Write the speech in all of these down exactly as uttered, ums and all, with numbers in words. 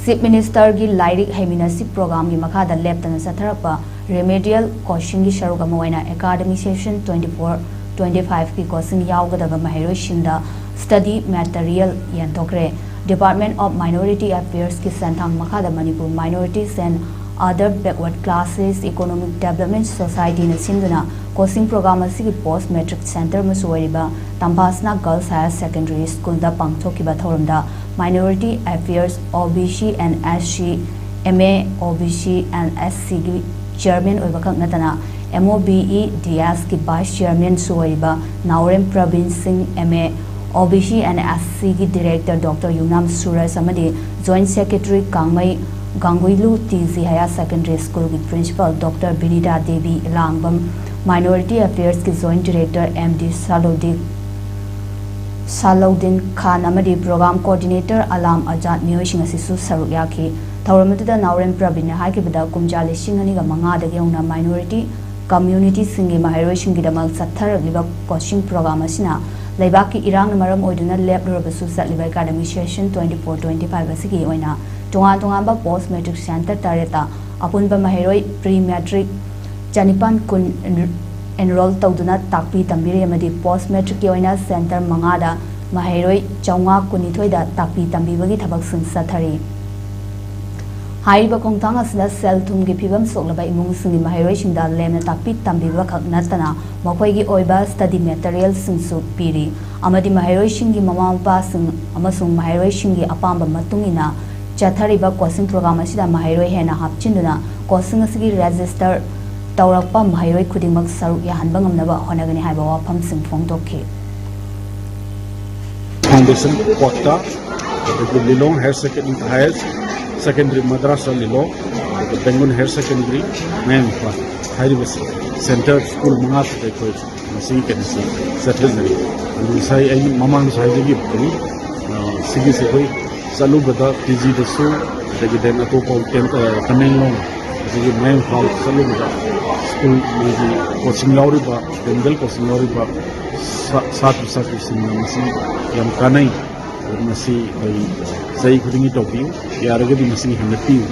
Chief Ministerꯒꯤ ꯂꯥꯏꯔꯤꯛ ꯍꯩꯃꯤꯟꯅꯁꯤ ꯄ꯭ꯔꯣꯒ꯭ꯔꯥꯝꯒꯤ ꯃꯈꯥꯗ ꯂꯦꯞꯇꯅ ꯆꯠꯊꯔꯛꯄ remedial coachingꯒꯤ ꯁꯔꯨꯛ ꯑꯃ ꯑꯣꯏꯅ academic session twenty four twenty fiveꯀꯤ coaching ꯌꯥꯎꯒꯗꯕ ꯃꯍꯩꯔꯣꯏꯁꯤꯡꯗ study material ꯌꯦꯟꯊꯣꯛꯈ꯭ꯔꯦ꯫ Department of Minority Affairsꯀꯤ ꯁꯦꯟꯊꯥꯡ ꯃꯈꯥꯗ Manipur Minorities and Other Backward Classes Economic Development Societyꯅ ꯁꯤꯟꯗꯨꯅ coaching program ꯑꯁꯤꯒꯤ post matric center ꯑꯃꯁꯨ ꯑꯣꯏꯔꯤꯕ ꯇꯝꯐꯥꯁꯅꯥ Girls Higher Secondary Schoolꯗ ꯄꯥꯡꯊꯣꯛꯈꯤꯕ ꯊꯧꯔꯝꯗ Minority Affairs, OBC and SC, MA, OBC and SCꯒꯤ chairman ꯑꯣꯏꯕꯈꯛ ꯅꯠꯇꯅ MOBEDSꯀꯤ vice chairmanꯁꯨ ꯑꯣꯏꯔꯤꯕ ꯅꯥꯎꯔꯦꯝ ꯄ꯭ꯔꯕꯤꯟ ꯁꯤꯡ, MA, OBC and SCꯒꯤ director Doctor ꯌꯨꯝꯅꯥꯝ ꯁꯨꯔꯖ ꯑꯃꯗꯤ joint secretary ꯀꯥꯡꯃꯩ ꯒꯥꯡꯒꯨꯏꯂꯨ TG Higher Secondary Schoolꯒꯤ principal Doctor Binita Devi ꯏꯂꯥꯡꯕꯝ, Minority Affairsꯀꯤ joint director MD ꯁꯥꯂꯧꯗꯤꯟ ꯁꯥꯂꯧꯗꯤꯟ ꯈꯥꯟ ꯑꯃꯗꯤ program coordinator alarm Azad ꯃꯤꯑꯣꯏꯁꯤꯡ ꯑꯁꯤꯁꯨ ꯁꯔꯨꯛ ꯌꯥꯈꯤ꯫ ꯊꯧꯔꯝ ꯑꯗꯨꯗ ꯅꯥꯎꯔꯦꯝ ꯄ꯭ꯔꯕꯤꯟꯅ ꯍꯥꯏꯈꯤꯕꯗ ꯀꯨꯝꯖꯥ ꯂꯤꯁꯤꯡ ꯑꯅꯤꯒ ꯃꯉꯥꯗꯒꯤ ꯍꯧꯅ minority communitiesꯁꯤꯡꯒꯤ ꯃꯍꯩꯔꯣꯏꯁꯤꯡꯒꯤꯗꯃꯛ ꯆꯠꯊꯔꯛꯂꯤꯕ coaching program ꯑꯁꯤꯅ ꯂꯩꯕꯥꯛꯀꯤ ꯏꯔꯥꯡꯅ ꯃꯔꯝ ꯑꯣꯏꯗꯨꯅ ꯂꯦꯞꯂꯨꯔꯕꯁꯨ ꯆꯠꯂꯤꯕ academic session twenty four twenty five ꯑꯁꯤꯒꯤ ꯑꯣꯏꯅ ꯇꯣꯉꯥꯟ ꯇꯣꯉꯥꯟꯕ post matric center ꯇꯔꯦꯠꯇ ꯑꯄꯨꯟꯕ ꯃꯍꯩꯔꯣꯏ pre matric ꯆꯅꯤꯄꯥꯟ ꯀꯨꯟ enroll ꯇꯧꯗꯨꯅ ꯇꯥꯛꯄꯤ ꯇꯝꯕꯤꯔꯤ ꯑꯃꯗꯤ post matricꯀꯤ ꯑꯣꯏꯅ center ꯃꯉꯥꯗ ꯃꯍꯩꯔꯣꯏ ꯆꯥꯝꯃꯉꯥ ꯀꯨꯟꯅꯤꯊꯣꯏꯗ ꯇꯥꯛꯄꯤ ꯇꯝꯕꯤꯕꯒꯤ ꯊꯕꯛꯁꯤꯡ ꯆꯠꯊꯔꯤ꯫ ꯍꯥꯏꯔꯤꯕ ꯈꯣꯡꯊꯥꯡ ꯑꯁꯤꯅ ꯁꯦꯜ ꯊꯨꯝꯒꯤ ꯐꯤꯕꯝ ꯁꯣꯛꯂꯕ ꯏꯃꯨꯡꯁꯤꯡꯒꯤ ꯃꯍꯩꯔꯣꯏꯁꯤꯡꯗ ꯂꯦꯝꯅ ꯇꯥꯛꯄꯤ ꯇꯝꯕꯤꯕ ꯈꯛ ꯅꯠꯇꯅ ꯃꯈꯣꯏꯒꯤ ꯑꯣꯏꯕ study materialꯁꯤꯡꯁꯨ ꯄꯤꯔꯤ ꯑꯃꯗꯤ ꯃꯍꯩꯔꯣꯏꯁꯤꯡꯒꯤ ꯃꯃꯥ ꯃꯄꯥꯁꯤꯡ ꯑꯃꯁꯨꯡ ꯃꯍꯩꯔꯣꯏꯁꯤꯡꯒꯤ ꯑꯄꯥꯝꯕ ꯃꯇꯨꯡ ꯏꯟꯅ ꯆꯠꯊꯔꯤꯕ coaching program ꯑꯁꯤꯗ ꯃꯍꯩꯔꯣꯏ ꯍꯦꯟꯅ ꯍꯥꯞꯆꯤꯟꯗꯨꯅ coaching ꯑꯁꯤꯒꯤ register ꯇꯧꯔꯛꯄ ꯃꯍꯩꯔꯣꯏ ꯈꯨꯗꯤꯡꯃꯛ ꯁꯔꯨꯛ ꯌꯥꯍꯟꯕ ꯉꯝꯅꯕ ꯍꯣꯠꯅꯒꯅꯤ ꯍꯥꯏꯕ ꯋꯥꯐꯝꯁꯤꯡ ꯐꯣꯡꯗꯣꯛꯈꯤ꯫ Foundation ꯀ꯭ꯋꯥꯛꯇꯥ, ꯑꯗꯒꯤ ꯂꯤꯂꯣꯡ Higher Secondary, Higher Secondary Madrasa ꯂꯤꯂꯣꯡ, ꯑꯗꯨꯒ ꯕꯦꯡꯒꯨꯟ Higher Secondary ꯃꯌꯥꯡ ꯏꯝꯐꯥꯜ ꯍꯥꯏꯔꯤꯕ center school ꯃꯉꯥꯁꯤꯗ ꯑꯩꯈꯣꯏ ꯃꯁꯤꯒꯤ ꯀꯩꯅꯣꯁꯤ ꯆꯠꯊꯖꯔꯤ꯫ ꯑꯗꯨ ꯉꯁꯥꯏ ꯑꯩ ꯃꯃꯥꯡꯗꯁꯨ ꯍꯥꯏꯖꯈꯤꯕꯗꯨꯅꯤ, ꯑ, ꯁꯤꯒꯤꯁꯤ ꯑꯩꯈꯣꯏ ꯆꯠꯂꯨꯕꯗ ꯇꯤꯖꯤꯗꯁꯨ, ꯑꯗꯒꯤ then ꯑꯇꯣꯞꯄ ꯇꯦꯟ-, ꯑ, ꯇꯃꯦꯡꯂꯣꯡ, ꯑꯗꯒꯤ ꯃꯌꯥꯡ ꯏꯝꯐꯥꯜ ꯆꯠꯂꯨꯕꯗ school ꯃꯣꯏꯒꯤ coaching ꯌꯥꯎꯔꯤꯕ, remedial coaching ꯌꯥꯎꯔꯤꯕ ꯁꯥ-, ꯁꯥꯇ꯭ꯔ ꯁꯥꯇ꯭ꯔꯤꯁꯤꯡꯅ ꯃꯁꯤ ꯌꯥꯝ ꯀꯥꯟꯅꯩ꯫ ꯃꯁꯤ ꯑꯩꯈꯣꯏ ꯆꯍꯤ ꯈꯨꯗꯤꯡꯒꯤ ꯇꯧꯕꯤꯌꯨ, ꯌꯥꯔꯒꯗꯤ ꯃꯁꯤꯅ ꯍꯦꯟꯒꯠꯄꯤꯌꯨ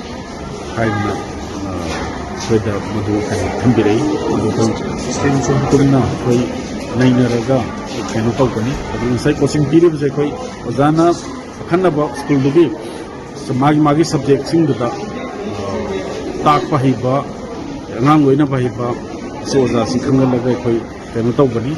ꯍꯥꯏꯗꯅ, ꯑ, ꯑꯩꯈꯣꯏꯗ ꯃꯗꯨ ꯀꯩꯅꯣ ꯊꯝꯕꯤꯔꯛꯏ꯫ ꯑꯗꯨ ꯑꯩꯈꯣꯏ ꯁ꯭ꯀꯨꯜ ꯄꯨꯝꯅ ꯑꯩꯈꯣꯏ ꯅꯩꯅꯔꯒ ꯀꯩꯅꯣ ꯇꯧꯒꯅꯤ꯫ ꯑꯗꯨ ꯉꯁꯥꯏ ꯀꯣꯆꯤꯡ ꯄꯤꯔꯤꯕꯁꯦ ꯑꯩꯈꯣꯏ ꯑꯣꯖꯥꯅ ꯑꯈꯟꯅꯕ ꯁ꯭ꯀꯨꯜꯗꯨꯒꯤ ꯃꯥꯒꯤ, ꯃꯥꯒꯤ ꯁꯕꯖꯦꯛꯁꯤꯡꯗꯨꯗ, ꯑ, ꯇꯥꯛꯄ ꯍꯩꯕ, ꯑꯉꯥꯡ ꯂꯣꯏꯅꯕ ꯍꯩꯕ ꯑꯣꯖꯥꯁꯤꯡ ꯈꯟꯒꯠꯂꯒ ꯑꯩꯈꯣꯏ ꯀꯩꯅꯣ ꯇꯧꯒꯅꯤ꯫